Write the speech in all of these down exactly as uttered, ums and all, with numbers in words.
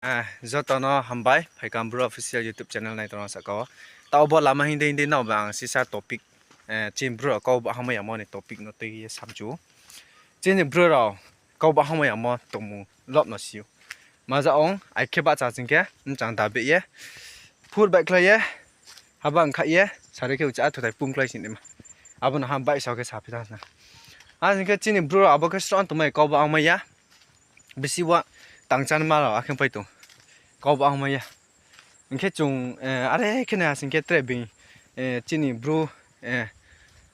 Joto no hambai, Phaikam Bru Official YouTube channel nai tongnai saka wo. Taoh bo lama hing dei hing dei nrao ba ang sisa topic, chini Bru rao kau bahangmai yamo ni topic no tui ye samchu ou. Chini Bru rao kau bahangmai yamo tongmung lob no si ou. Maja ong, ai khe bahcha sing khe, mchang da beh ye, phur baihkhlai ye, haba ongkhaih ye, sari khe ucha athuthai pungkhlai sing naima. Abo no ha baihsao khe saphi thanng sna. A sing khe chini Bru rao abo khe sroh tongmai kau bahangmai ya. Bisi wa tangchanma rao akhe pai tong. Kau bahangmai ya. Hing khe chung, are khe nai ha sing khe tre being, chini Bru,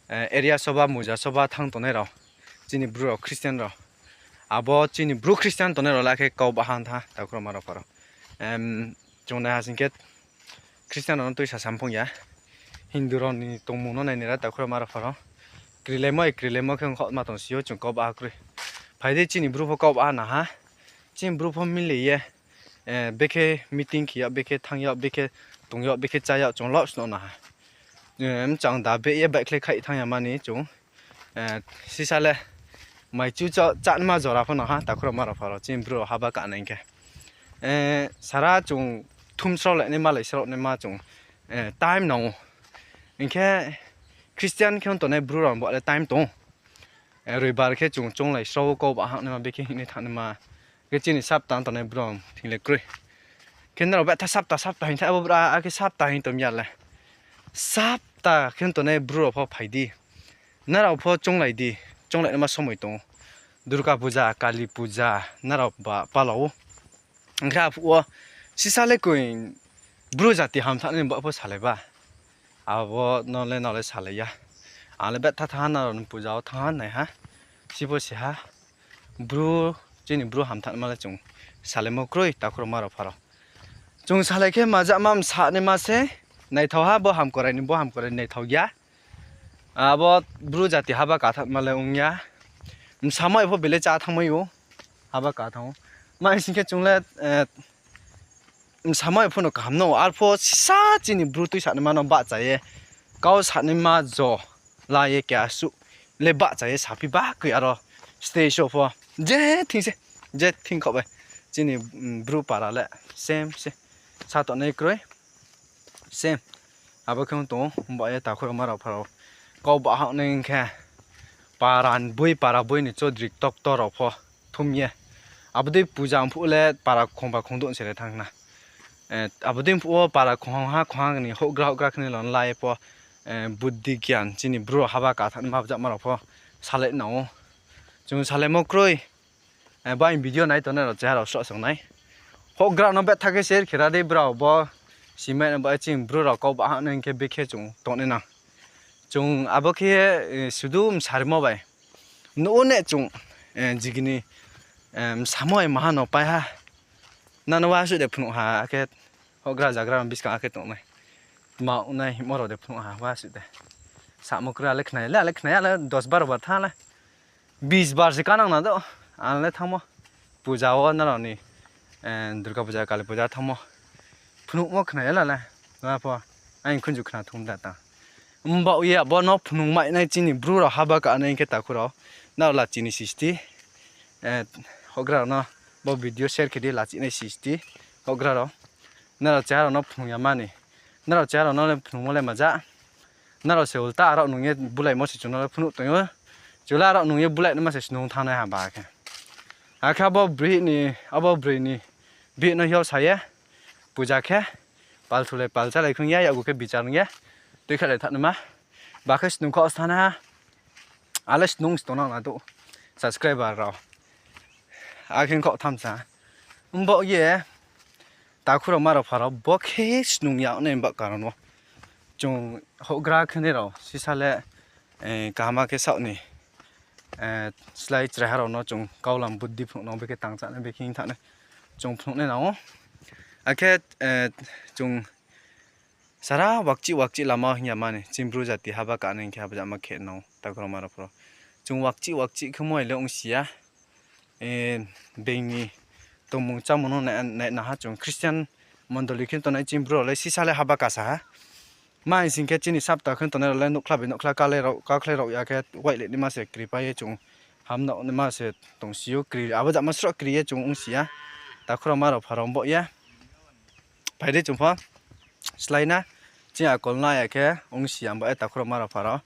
area soba, muja soba thanng tongnai rao. Chini Bru rao Christian rao. Abo chini Bru Christian tongnai rao le akhe kau bahang tha, takhu rao ma rao pha rao. Chung nai ha sing khe Christian rao no tuisa samphung ya. Hindu rao ni tongmung no nai nai ra takhu rao ma rao pha rao. Krilaimo, krilaimo khe ongkhaoh ma tong si ou chung kau baha kroi. Phai di chini Bru pho kau baha na ha. Chini Bru pho mile ye, bekhe meeting khe yag, bekhe thanng yag, bekhe tong yag, bekhe chá yag chung lob sno na ha. Mchang da beh ye baihkhlai khaih thanng ya mani chung sisa le maichu chá, chánma jora pho no ha, takhu rao ma rao pha rao, chini Bru rao haba kanai hing khe. Sara chung thum sraolai naima, lai sraolai naima chung time nang ou. Hing khe Christian khe ong tongnai Bru rao bo le time tong ou. Roibar khe chung chounglai srao kau bahang naima, bekhe hing nai thanng naima. Khe chini sapta ong tongnai Bru thing le kroi. Khe nrao betha sapta sapta hing tha, abo bra akhe sapta hing tong ya le. Sapta khe ong tongnai Bru rao pho phai di. Nrao pho chounglai di, chounglai naima somoi tong ou. Durga puja, Kali puja, nrao ba pala ou. Hing khe aphuh wo sisa le koi Bru jati hamthanai ni ba pho salai ba. Abo no le nrao le salai ya. Ang le betha thanng ha, nrao ni puja wo thanng ha nai ha. Sibo se ha. Bru, chini Bru hamthanma le chung salaimo kroi, takhu rao ma rao pha rao. Chung salai khe majama msa naima se, naithao ha, bo hamkorai ni, bo hamkorai ni naithao ya. Abo Bru jati haba kathanma le ong ya. Msamai pho bele chá thanngmai ou, haba ka thanng ou. Ma sing khe chung le, msamai pho no kaham no, arpho sisa chini Bru tuisanaima no bahcha ye, kau sanaima jo la ye keha suh le bahcha ye saphi ba koi aro stage wo pho. Je thing se, je thing khaoh bai. Chini Bru para le same se. Sa tongnai kroi. Same. Abo khe ong tong ou, himba ye takhu rao ma rao pha rao. Kau bahang nai hing khe para boi, para boi ni chodri ktor ktor rao pho thum ye. Abo dei puja ong phuh le para khongba khongdouh se le thanng na. Abo dei phuh wo para khongha khongha ni houhgra houhgra khe ni lo la ye pho, buddhi gyan chini Bru rao haba kathanma bjama rao pho salai nang ou. Chung salaimo kroi. Bo aini video nai tongnai rao cheha rao sroh song nai. Houhgra no betha khe share khe ra dei brao bo. Simai no ba chini Bru rao kau bahang nai hing khe bekhe chung tongnai nang. Chung abo khe sudu msarimo bai. Nuh ne chung, jigini, msamai maha no pai ha. Nano wasuh de phnuh ha, akhe houhgra zagra no buskang akhe tongnai. Tma ongnai himo rao de phnuh ha, wasuh de. Samo kroi ale khna ya le, ale khna ya le, dos baro bar thanng le. Bis bar se kanang na do, ang le thanngmo. Puja wo nrao ni, Durga puja, Kali puja thanngmo. Phnuhmo khna ya la le, na pho, aini khunju khna thum da tang. Himba ye abo no phnuh mai nai chini Bru rao haba ka nai hing khe takhu rao. Nrao lachi ni sisti. Houhgra rao no bo video share khe di, lachi nai sisti. Houhgra rao. Nrao cheha rao no phnuh ya mani. Nrao cheha rao no le phnuhmo le maja. Nrao se ulta arao nung ye bulaimo se chung no le phnuh tong ou. Chung le arao nung ye bulai naima se snung thanngnai ha ba khe. Akhe abo broi ni, abo broi ni bihih no hio sa ye, puja khe, pal thulai pal chálai khung ya, yakgu khe bichar nung ye, tuikhalai thanngnaima. Ba khe snung khaoh se thanng ha. Ale snung se tongnang na do, subscriber rao. Akhe khaoh tham sa. Himba ye, takhu rao ma rao pha rao, bo khe snung ya nai ba karon wo. Chung houhgra khe nai rao, sisa le, kaham khe saoh ni, slái chraiha rao no chung kaulam buddhi phnuh nang, bekhe tangchanai, bekhe hing thanai. Chung phnuh nai nang ou. Akhe, chung sara wakchih wakchih lama hing ya mani, chini Bru jati haba ka nai hing khe haba jama khe nang ou, takhu rao ma rao pha rao. Chung wakchih wakchih khe moi le ongsi ya. Being ni tongmung chámung no nai, nai na ha chung Christian mondoli khe tongnai chini Bru rao le sisa le haba kasa ha. Ma hing sing khe chini sapta khe tongnai rao le nouhkhla bai nouhkhla kalai rao, kakhlai rao ya khe wailai naima se kri pai ye chung hamnao naima se tongsi ou, kri, abo jama sroh kri ye chung ongsi ya. Takhu rao ma rao pha rao bo ye. Phai di chung pho. Slái na. Chini akol no ya khe ong si ya bo ye takhu rao ma rao pha rao.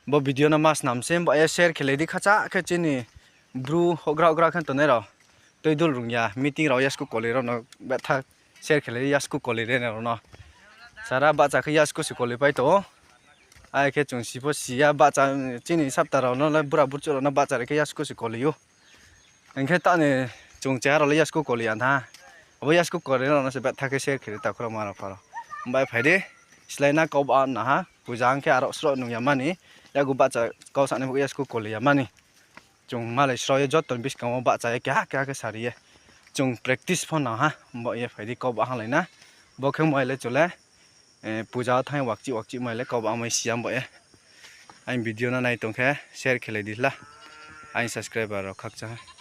Bo video no ma snam se bo ye share khelai di khacha khe chini Bru houhgra houhgra khe tongnai rao. Tuidul rung ya meeting rao yasku koli rao no betha share khelai di yasku koli re nai rao no. Sara bahcha khe yasku se koli pai tong ou. Ai khe chung si pho si ya bahcha chini sapta rao no le bura burchuh rao no bahcha ri khe yasku se koli ou. Hing khe tani chung cheha rao le yasku koli ya tha. Abo yasku koli rao no se betha khe share khe di takhu rao ma rao pha rao. Bai phai di, slái na kau ba na ha, puja ong khe aro sroh nung ya mani, yagu bahcha kau sa ni bo yasku koli ya mani. Chung malai sroh ye joto ni buskang wo bahcha ye keha keha khe sari ye. Chung practice pho nang ha, bo ye phai di kau ba hanglai na. Bo khe mai le chung le, puja wo thanng ye wakchih wakchih mai le kau ba mai si ya bo ye. Aini video no nai tong khe share khelai di la. Aini subscriber rao khakchang ha.